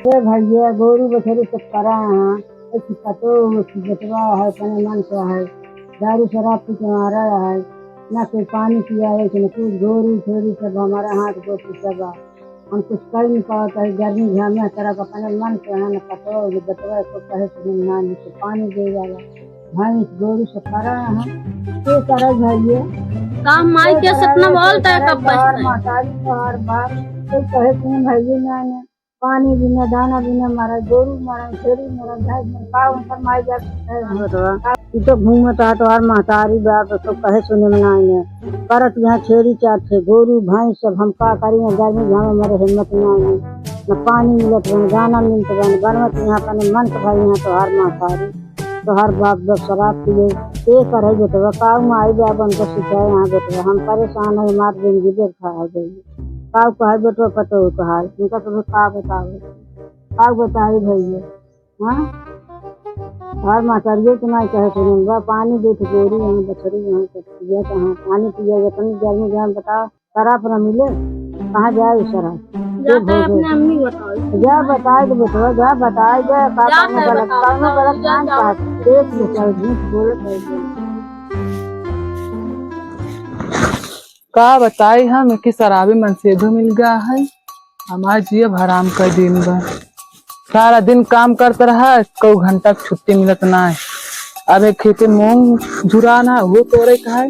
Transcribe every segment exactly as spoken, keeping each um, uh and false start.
ए भैया, गोरू बछरू सब परा हैं, एक पतो, एक बेटवा है, अपने मन से है, दारू शराब पी के मारा है, ना कोई पानी पियावे, ना कुछ। गोरू छोरी सब हमारा हाथ गोटी सब है। हम कुछ कर नहीं पावत है, गर्मी घाम में तरह अपने मन से है, ना पतो, ये बेटवा को कहे सुने ना, नहीं तो पानी दे जाला। भैंस गोरू से परा है, के करे भैया? का माई के सपना बोलता है कब तोहार बचता है? महतारी, तोहार बाप, कोई कहे सुने भैया ना, ना। पानी बिना, दाना बिना मरा, गोरू मरा, छेरी मरा, भैंस मरा, का उनकर माई बाप है? हाँ, बेटवा। ई तो घूमत है, तोहार महतारी बाप तो कहे सुने में ना आए। परत यहाँ छेरी चार थे, गोरू, भैंस सब, हम का करी? यहाँ गर्मी घाम में मरे हिम्मत ना आए। न पानी मिलत बा, न दाना मिलत बा, न बनवत यहाँ अपने मन से भाई यहाँ तोहार महतारी। तोहार बाप जब शराब पिए, के करे बेटवा, काऊ माई बाप उनको सिखाए यहाँ बेटवा, हम परेशान है, हमार जिंदगी बेकार हो गई। काऊ कहे बेटवा पतो कहाल, इनका सब का बतावे, काऊ बताई भैया, हाँ? और महतारियों के माई कहे सुनन बा, पानी दे तो गोरू यहाँ बछरू यहाँ सब पिया कहाँ, पानी पिया, इतनी गर्मी जान बताओ। शराब न मिले, कहाँ जाए उ शराब? जा के तो भेजे? अपने अम्मी बताओ। जा बताए दे बेटवा, जा बताए दे, का जा कौनो तो गलत, बताओ, कौनो जा गलत जा काम जाओ। का? देख ले, चल, झूठ बोलत है। का बताई हम, एक शराबी मनसेधो मिल गया है, हमार जिया हराम कर दिन बा। सारा दिन काम करत रहा, कऊ घंटा के छुट्टी मिलत ना है। अब एक खेते मूंग झुराना, वो तोरे का है।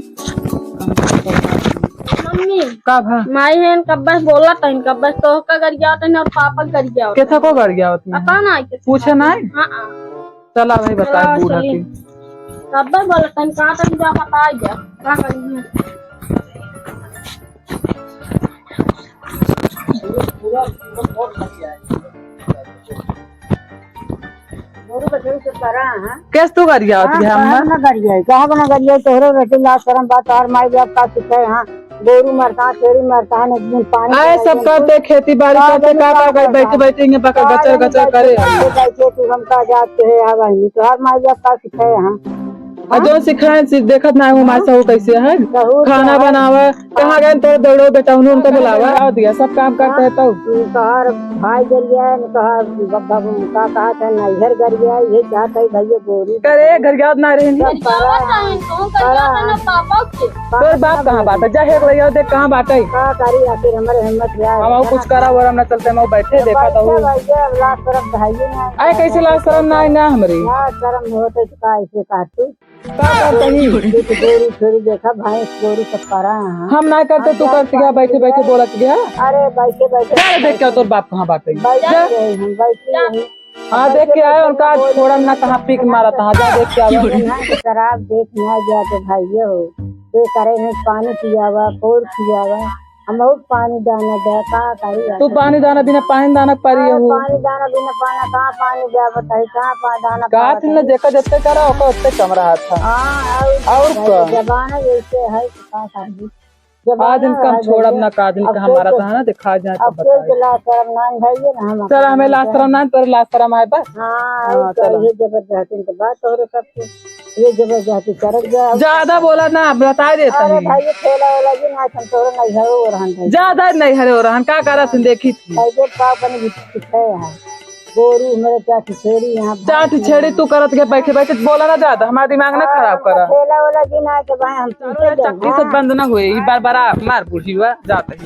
मम्मी, का भा? माई है, इनका बस बोला था, इनका बस तो का गरिया होता है और पापा गरिया होता है। केथा को गरिया होता है? पता ना है केथा। पूछे ना है? हाँ, हाँ। चला भाई, बताए चला, बूढ़ा चली। के। कब बोला था, कहाँ तक जा, बताए जा, का करी? गोरू बछरू से परा, हाँ? केस तू गरियावत हाँ, है, हम कहाँ ना? ना गरियाई, कहाँ ना गरियाई, तोहरे बेटे लाज शरम बात, तोहर माई बाप का सिखाए, हाँ? गोरू मरता, छेरी मरता, एक दिन पानी आए पियाई, सब एक दिन करते, खेती बाड़ी का करते, दिन का काम का करते, करता। बैठे बैठे इन्हें बका का गचर दिन गचर बैठे करे। बैठे बैठे तू हमका जात के है, हाँ बहिनी, तोहर माई बाप का सिखाए, हाँ? और जो सिखाए, सी-, देखत ना हूँ, माई साहू कैसे है, बहुत खाना है। बनावा, कहाँ गए तोरे दौड़ो बेटा, उन्होंने उनका बुलावा, आओ दिया, सब काम करते हैं तो। तोहार भाई गरिया है, तोहार बब्बा का कहत है, नैहर गरिया है, ये चाहत है भैया गोरू। करे, गरियावत ना रहे। गरियावत ना है, कहूँ गरियावत है ना पापा के। तोर बाप कहाँ बाटे? जा हेक ले आओ, देख कहाँ बाटे। का करी आखिर हमरे हिम्मत यार। हम कुछ करा वरम ना चलते, हम बैठे देखा तो। भैया, अब लाज शरम तो है ही ना। आए कैसे लाज शरम ना है ना हमरे? लाज शरम होते तो का ऐसे कहते? का करत हई? देख गोरू छोरी देखा, भैंस गोरू सब परा है। हम ना करते, तू करत गया, बैठे बैठे बोलत गया। अरे बैठे बैठे। जा रे, देख के तोर बाप कहाँ बाटे? बैठे जा। रहे हम, बैठे रहे। हाँ, देख के आए, उनका छोड़म ना, कहाँ पीक मारत है। जा देख के आवे। यहाँ के शराब देख ना गया तो भाइये हो, ये करे हैं पानी पियावा, कोर पियावा। हम बहुत पानी दाना दे, का करी तू? पानी दाना बिना पानी दाना परी अरे, हो। पानी दाना बिना पाना, कहाँ पानी दे बताई, कहाँ पा-, दाना का पावत थी ना है? जेकर जत्ते करा, ओकर ओत्ते कम रहा था। हाँ, और और का? जमाना जैसे है, तो का करी? जमाना आज इनका हम है छोड़ब भैया। ना, का दिन अब का हमारा कोई तो है ना, दिखा जाए तो अब कोई बताए। के लाज शरम ना है भैया ना, हम चल, अपना हमें लाज शरम ना है, तोरे लाज शरम आए बस। हाँ, हाँ, और का चलो। ये जबरदस्ती तो बात हो रही सबके। ये जबरदस्ती करत जा। ज्यादा बोला ना, बताए देता अरे ही। भाई, ये ठेला वाला जी ना, हम तोरे नैहरो रहन भाई। ज्यादा नैहरो रहन, का करत हन, देखी थी। भाई, जो पाव बने भी पीछे है। गोरू मेरे चाट छेड़ी यहाँ भाई चाट छेड़ी तू करत के बैठे बैठे बोला ना ज्यादा, हमारा दिमाग ना हाँ, खराब करा। ठेला वाला जी ना, तो भाई हम चारों पीछे ओर चक्की से हाँ। बंद ना हुए, ई बार बार मार बूढ़ी हुआ जाता ही।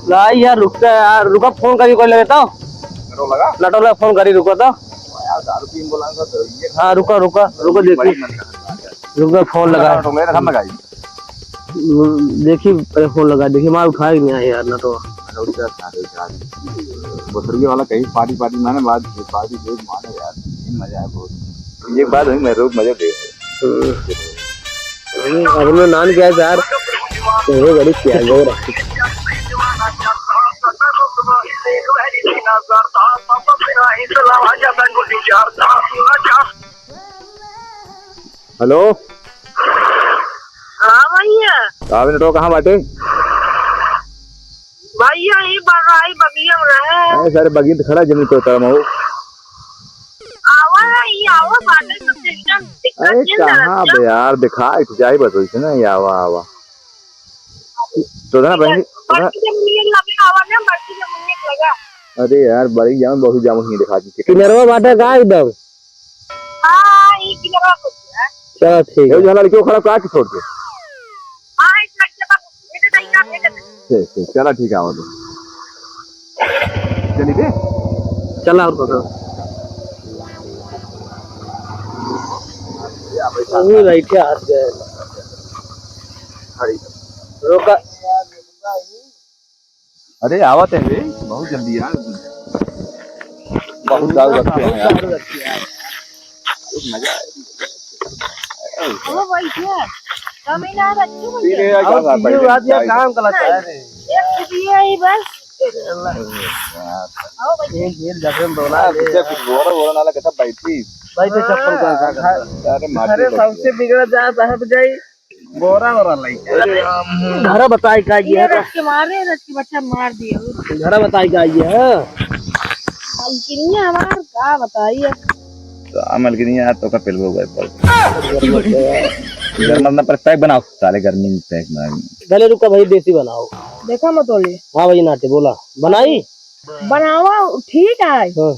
लाई यार, रुक जा यार, रुका, फोन करी कोई लगे तो। नटो लगा? नटो लगा, फोन करी, रुको तो। यार, दारू पी बोला तो ये हाँ, रुका, रुका, रुको, देखी। बड़ी मन का। रुका, फोन लगा। नटो लगा, रखा लगा। देखी, अरे, फोन लगा, देखी, मार उठाए नहीं आए यार, नटो। नटो उठा, सारे उठा। बुजुर्गी वाला कहीं पार्टी, पार्टी माने, बाद पार्टी जो माने यार, मजा आया बहुत। ये बात हुई, मैं रोज मजा दे। हम्म। अरे, अपने नान क्या है यार? वो बड़ी क्या है, वो रखी। हेलो। हाँ भैया। का बे नटो, कहाँ बाटे? भैया, ई बगाई बगिया में रहे। अरे सारे बगिया में खड़ा जमीन पे उतरा मऊ। आवा है, ई आवा बाटे तो सिस्टम दिक्कत अरे नहीं कहाँ लगत बे यार, दिखाई तो जाई बस वैसे ना, ये आवा, आवा। तो ना बहन, बड़की जमुनिया के लगे आवा ना, बड़की जमुनिया के लगा। अरे यार, बड़ी जामुन, बहुत जामुन ही दिखा दी। किनरवा बाटे का एकदम? हाँ, ये किनरवा कुछ है। चलो ठीक है। ये लड़कियों खड़ा का छोड़ के? हाँ, इस लड़के का भेज दे, इनका भेज दे। ठीक, ठीक, चलो ठीक है, आओ तो। चली बे। चला, और बताओ। अभी बैठे हाथ गए। रोका। अरे, आवत है बे, बहुत जल्दी यार। बहुत दारू रखते हैं यार। बहुत दारू रखते हैं यार। मजा आएगा। वो बैठे। कमी ना रखी पी ले यार, अब क्या बात है? पीछे बात यार, काम गलत है। एक पीछे ही बस। आओ बैठे। ये जेल जबरन बोला हाँ, ले। पीछे कुछ बोरा, बोरा ना लगे, सब बैठी। बैठे चप्पल का, का, का। अरे, मार अरे, दिया सबसे बैठी। बिगड़ जात है, अब जाई। बोरा, बोरा लइका। घर बताई का ये ये है? रच के मारे, रच के बच्चा मार दिया। घर बताई का ये है? मलकिनिया हमार का बताई अब? तो आ मलकिनिया, आज तो का पेलबो गए पर। गर्म अपना पर पैक बनाओ, साले गर्मी में पैक बनाओ। भले रुका भाई, देसी बनाओ। देखा मत बोले। हाँ भाई नाटे बोला, बनाई? बनावा ठीक है। हाँ।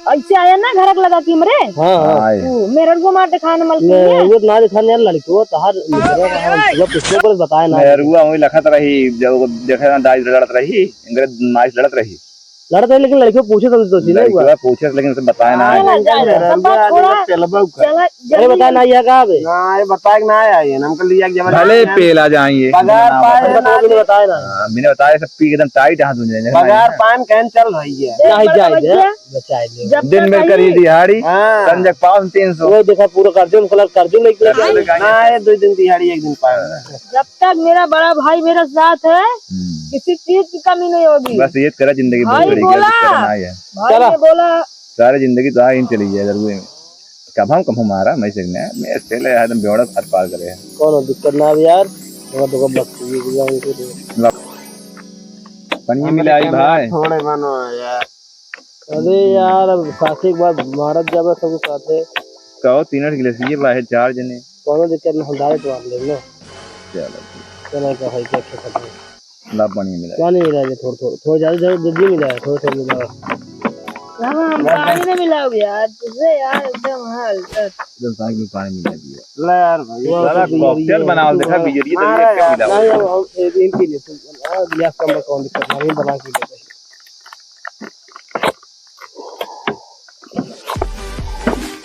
ऐसे आया ना घर के लगा कि हमरे। हाँ, हाँ। आए। तू मेरे को मार दिखाने मलकिन ने, है। वो ना दिखाने यार लड़की, वो तहार निकले का हम पूरा पिछले पर बताए ना। मेहरुआ वही लखत रही, जब देखे ना दाई लड़त रही, इनके माई से लड़त रही। लड़त रही, लेकिन लड़कियों पूछे तो, तो सीधे हुआ। लड़कियों पूछे, लेकिन उसे बताए ना। चला, जा, जा, सब बात थोड़ा, चला, चला, अरे जल्दी बताए ना, यह का बे? ना, ये बताए कि ना आए, हमको लिया के जबरदस्ती भले पेला जाएंगे। पगार पाए ना, बिना बताए ना। हाँ, बिना बताए सब पी के एकदम टाइट हाथ धुन जाएंगे। पगार पान कहन चल रही है। नहीं जाए दे, बचाए दे। जब दिन तक में करी आई दिहाड़ी, हाँ। संजय पाँच तीन सौ। वो देखा पूरा कर्जो में कलर कर्जो लेके कर्जो लेके आए। ना, ये दो दिन दिहाड़ी, एक दिन पाए। जब तक मेरा बड़ा भाई मेरा साथ है, हम्म। किसी चीज की कमी नहीं होगी। बस ये करा जिंदगी बहुत भाई बड़ी बोला। गलती करना है। भाई चला। ने बोला। सारी जिंदगी तो आगे चली जाए जरूर। कब हम कब हमारा मैं से मैं मैं से ले यार, हम बेवड़ा फट पार करे हैं। कौनो दिक्कत ना अब यार। मगर तो बस ये भी जाऊं तो दे। ला। पानी मिला आई भाई। थोड़े मानो यार। अरे यार, अब साथी के बाद मारत जाबे सब साथे। कहो, तीन आठ गिलास ये बाहे चार जने। कौनो दिक्कत ना, हम direct मार लेब ना। चलो, ठीक। चलो, तो है, क्या, क्या खत्म? ला, पानी मिला। पानी मिला दे, थोड़ा, थोड़ा, थोड़ा ज्यादा, ज्यादा जल्दी मिला है, थोड़ा, थोड़ा मिला। बाबा, हम पानी नहीं मिलाओ यार, तुझे यार एकदम हाल कर। एकदम सांस में पानी मिला दिया। ला यार भाई, वाह, साला तो cocktail बियरिया बनाओ, है। देखा, बियरिया तो मारा एक यार, मिला। नहीं, हम, हम, एक, एक ही लेते हैं। हाँ, गिलास कम रखो, दिक्कत नहीं, बना के देते हैं।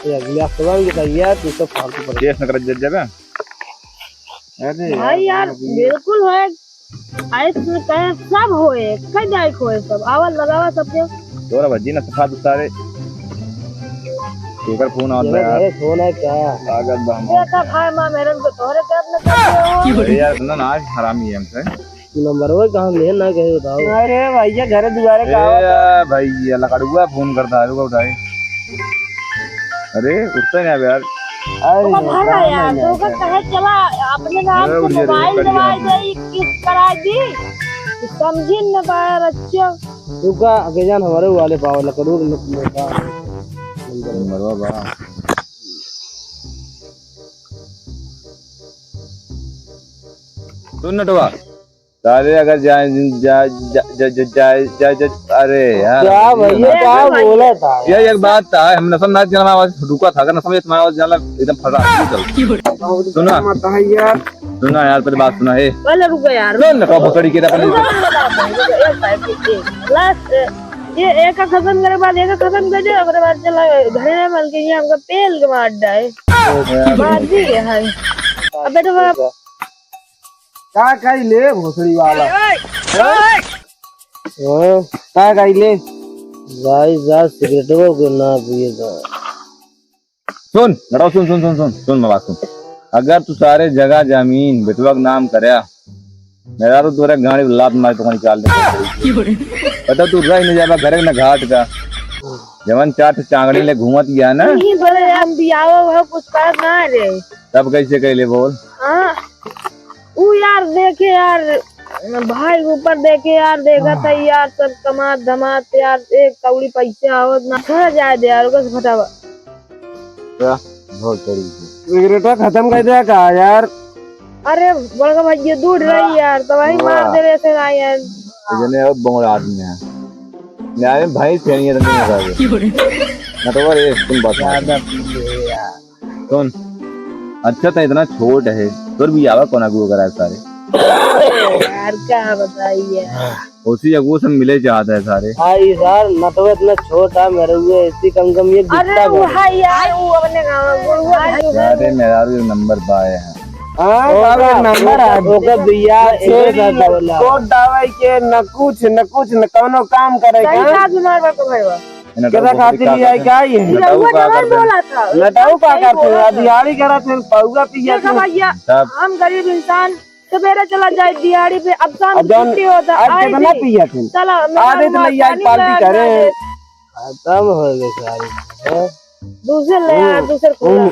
ये अगले हफ्ते में भी बताइए यार, तू तो फालतू परेशान। केस न कर जज जाबे। अरे भाई यार, यार, अभी बिल्कुल होए। आइस में कहे सब होए, कई जाए होए सब। आवा लगावा सबके। तोरा भज्जी ना सफा सारे। केकर फोन आवत बा यार? अरे फोन है क्या? लागत बा हम। देखा भाई, माँ मेरे को तोहरे कर न कर। अरे यार, सुनो ना, आज हरामी है हमसे। नंबरवा कहाँ ले ना कहे बताओ। अरे भैया, घर दुआरे ए का आवत है? भैया, लकड़ुआ फोन करता है, रुको उठाए। अरे, उठता नहीं अब यार। अरे, ओकर घर है यार, तो ओकर कहे चला, अपने नाम से मोबाइल दवाई दे, किस्त करा दी। समझिन न बा यार, अच्छा। रुका, आगे जान हमारे वाले पाव लकड़ू के लोग का नंबर। नंबरवा बा। सुन नटवा। साले अगर जाए, जा, जा, जा, अरे यार। क्या भैया, क्या बोला था? ये एक बात था, हम नसम ना जना आवाज रुका था, अगर नसम ये तुम्हारा आवाज जाना एकदम फटा चल। सुना? मत है यार। सुना यार, पहले बात सुना, हे। पहले रुको यार। सुन ना, तो भोसड़ी के अपन रुको, रुको, रुको, एक बार, एक, एक, last, ये एक का खत्म करे बाद, एक का खत्म कर दे, ओकरे बाद चला घरे में मलकिनिया हमका पेल के मार जाए। मार दी है। अब बेटा बाप। का कइले भोसड़ी वाला? हाँ? का कइले? भाई साहब, सिगरेटवा के ना पिए तो। सुन, नटवा, सुन, सुन, सुन, सुन, सुन, मैं बात सुन। अगर तू सारे जगह जमीन बेटवा के नाम करया, मेरा तो तोरे गाड़ी लात मार तो निकाल दे। पता तू रह नहीं जाबा घरे ना घाट का। जवन चार ठे चांगड़ी ले घूमत गया ना। नहीं बोले हम बियाह हुआ कुछ करत ना रे। तब कैसे कहले बोल? हाँ, ऊ यार देखे यार, भाई ऊपर देखे यार, देखा था यार सब कमात धमात यार, एक कौड़ी पैसा आवत ना। छोड़ा जाए दे यार, ओकर से घटावा। क्या? बहुत सही। सिगरेटा खत्म कर दिया का यार? अरे बड़का भैया दूर रही यार, तो वही मार दे रहे थे ना यार। तो जने अब बंगला आदमी है। न्याय में भाई फेंगे तो नहीं होगा। ना तो अरे तुम बात ज्यादा पी ले यार। सुन, अच्छा तो इतना छोट है, तोर बियाह कोना को करा है सारे? यार का बताइए। उसी अगुओ से मिले चाहता है सारे। हाँ, ये सार नटवा इतना छोट है, मेरे हुए इसी कम कम ये अरे गिट्टा वो भर। है यार, वो अपने गाँव में, वो है। अरे मेरा भी नंबर पाए हैं। हाँ, ओकर, बाबा, नंबर ओकर, है। ओकर बियाह एक साथ होला। कोट दावे के न कुछ, न कुछ, न कौनो काम करे सही का। साथ बीमार बा तो भाई बा। केकरा खातिर ले आई का ये? रउआ जवन बोला था। नटाऊ का करत हो? दिहाड़ी करत हो, पौवा पिया देखा तू। भैया, तब हम गरीब इंसान, सवेरे चला जाए दिहाड़ी पे, अब शाम अब को जौन छुट्टी होता, आज आए कितना भी। पिया थे? चला, मेरा आज तो रुमाल लइया पानी पार्टी ला करे। दे। खत्म हो गए सारे। हैं? दूसरे ले आ, हम्म। दूसरे को ला। हम्म।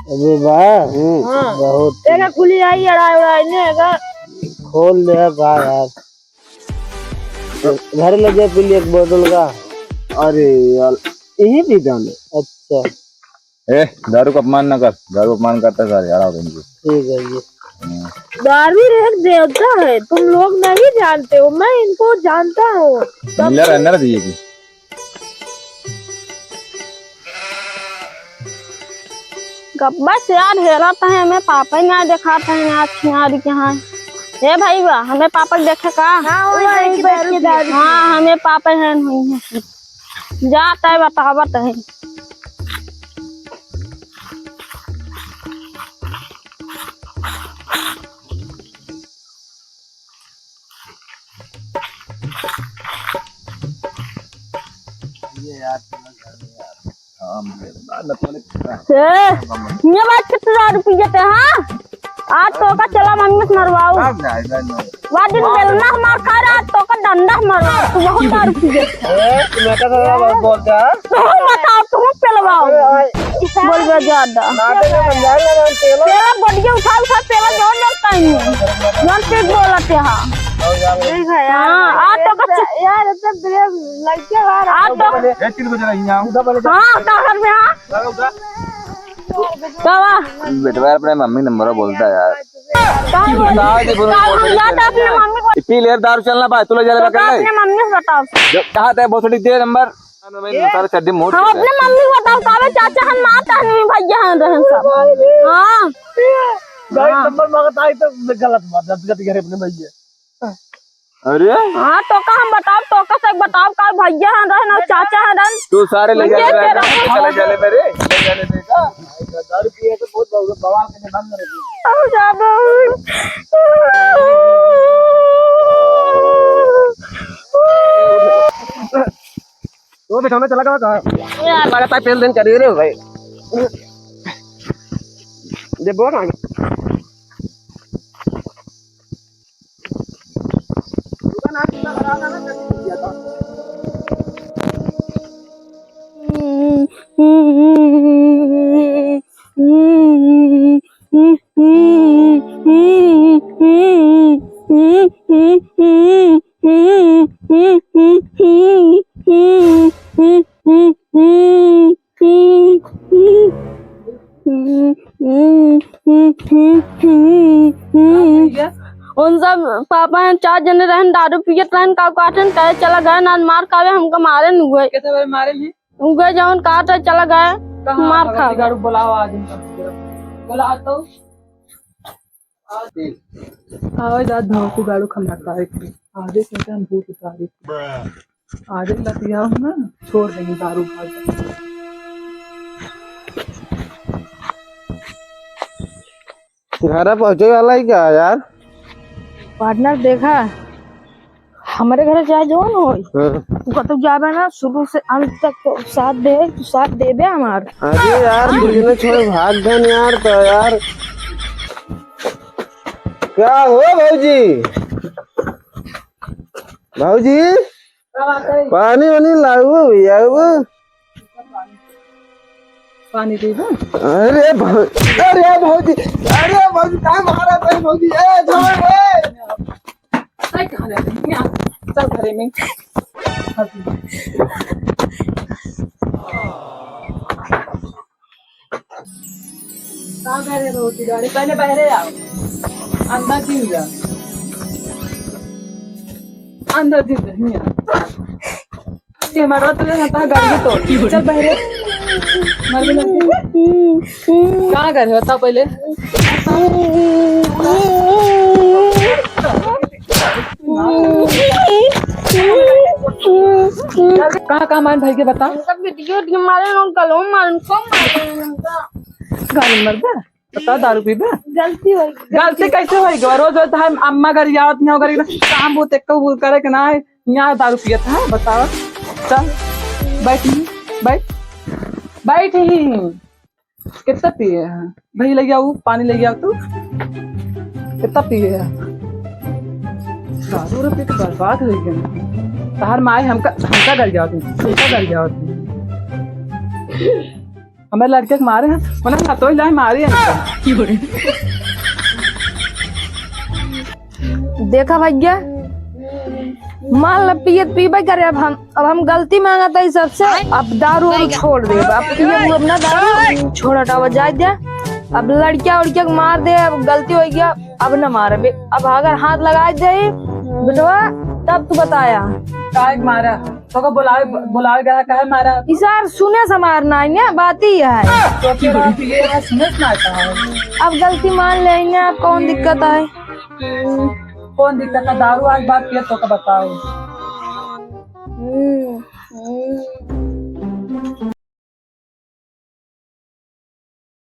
अबे बा, हम्म। हाँ। बहुत देखा खुली आई, अड़ाई उड़ाई नहीं है का? खोल दे का यार। घर ले जा पी ले एक बोतल का। अरे यार, यही पी जाने। अच्छा। ए, दारू का अपमान ना कर, दारू अपमान करता है सारे, हराम आदमी। ठीक है जी। हम्म। दारू एक देवता है, तुम लोग नहीं जानते हो, मैं इनको जानता हूँ। सब मिला रहना रह जाइए कि। गब्बा से यार हेरा तो है, हमें पापा ही ना दिखाते हैं यार, छिनारी के यहाँ। हे भाई बा, हमें पापा देखे का? हाँ, वही वही बैठ के बैठ के दारू हाँ, हमें पापा है नहीं है। जाता है, बतावत है। ये यार, तुम्हें घर में यार, काम है, ना, ना, तूने ए, ये बात कितना दारू पी जाते हैं, हाँ? आज तो का चला मम्मी से मरवाऊ। ना, ना, ना, ना। वा दिन बेलना हमार खा रहा, तो का डंडा हमार रहा, तू बहुत दारू पी गया। ए, तू बेटा का बहुत बोलता है। तू बताओ, तू पेलवाओ। ओए, ओए। बोल बे ज्यादा। ना, तो मैं समझा रहा हूँ, पेलो। पेला गोटिया उठा, उठा, पेला जोर, जोर कहीं। जोर से बोलते हैं। और यार। नहीं भाई, यार। हाँ, आज तो का यार, इतना ब्रेक लग गया यार। आज तो ए, तीन बजे रही यहाँ। हाँ, का घर में, हाँ? बाबा। बेटवा अपने मम्मी नंबर बोलता है यार। का बोल? का बोल? का हम जाते अपने मम्मी को। पी ले दारू, चलना भाई, तू ले जा ले तो पकड़ ले। अपने मम्मी से बताओ। जो कहा था भोसड़ी दे नंबर। सारा चड्डी मोड़ हम अपने मम्मी को बताओ, कावे चाचा हम मारता नहीं भैया हम रहन सब। हाँ। भाई हाँ। नंबर मांगता है तो गलत बात है, गलती करे अपने भैया। अरे? हाँ, तो का हम बताओ, तो का से बताओ, का भैया हैं रहन और चाचा हैं रहन। तू सारे ले जा, ले जा, ले जा, ले जा, ले जा, ले जा। दारू पिए तो बहुत बवाल के बंद कर दे। ओ जाबो। ओ बेटा, चला गवा कहाँ? यार। लगातार पेल देन करी रे भाई। दे बोल ना। उन सब पापा हैं, चार जने रहन, दारू पियत रहन, काऊ काटन, कहे चला गए, ना मार खावे, हमका मारे न हुए। कैसे भाई मारे भी? उगे जौन काटे चला गए, कहाँ मार खा। गाड़ू बुलाओ आज। बुला तो। आवे जात भाव को गाड़ू खंडा करे के। आजे से हम भूत उतारे। आजे बतिया ना, छोड़ देंगे दारू भाग। घर पहुँचे वाला ही क्या यार? पार्टनर देखा, हमरे घरे चाहे जौन होई, हाँ। तू कतौ जाबे ना, शुरू से अंत तक तो साथ दे, तू साथ देबे हमार। अरे यार, हाँ। बिजनेस छोड़ भाग गन यार, तो यार। का हो भौजी? भौजी, का बात है? पानी वानी लाऊ भैया, वो। पानी पीबू? अरे भौ-, अरे भौजी, अरे भौजी, का मारा भाई भौजी? ए, छोड़, ए। ए, कहाँ रहते हैं? यहाँ, चल घरे में। का करे रोटी गाड़ी? पहले बहरे आओ, अंदर जिन जा, अंदर जिन जा, हियाँ। ये मरवा तुझे ना था गाड़ी तो। चल बहरे। मर भी लगती। कहाँ करे बताओ पहले। कहाँ, कहाँ मार भाई के बता। सब वीडियो, वीडियो मारे, उनका लो मारे, उनको मारे, उनका। गाली मर बे। बता, दारू पीबे? गलती हो गई। गलती कैसे होई गवा? रोज रोज हम अम्मा गरियावत नहीं हो, गरियावत काम बहुत एक को करे के ना है। यहाँ दारू पियत है, बताओ। चल, बैठ ही, बैठ, बैठ ही। कितना पिए हैं? भाई, ले आओ, पानी ले आओ तू। कितना पिए हैं? दारू रे पी के बर्बाद हो गए। तहार माए हमका, हमका गरियावत नहीं, हमका गरियावत नहीं। हमारे लड़के के मारे हैं, उन्हें ना तो लाए मारे हैं। देखा भैया, मान ल पियत पीबे करे, अब हम, अब हम गलती मांगत है सबसे, अब दारू वारू छोड़ दे, अब पिए हुए अपना दारू छोड़ हटावा जाए दे, अब लड़किया उड़किया के मार दे, अब गलती हो गया, अब न मारे, अब अगर हाथ लगा दे बेटवा, तब तू बताया। काहे के मारा? तोका बुलावे, बुलावे गया, काहे मारा? इसार सुने से मारना है, बात ही है। तो फिर आप ये है, सुने से मारता है। अब गलती मान ले, अब कौन दिक्कत है? कौन दिक्कत है? दारू आज बात किया तो का बताओ। हम्म, हम्म।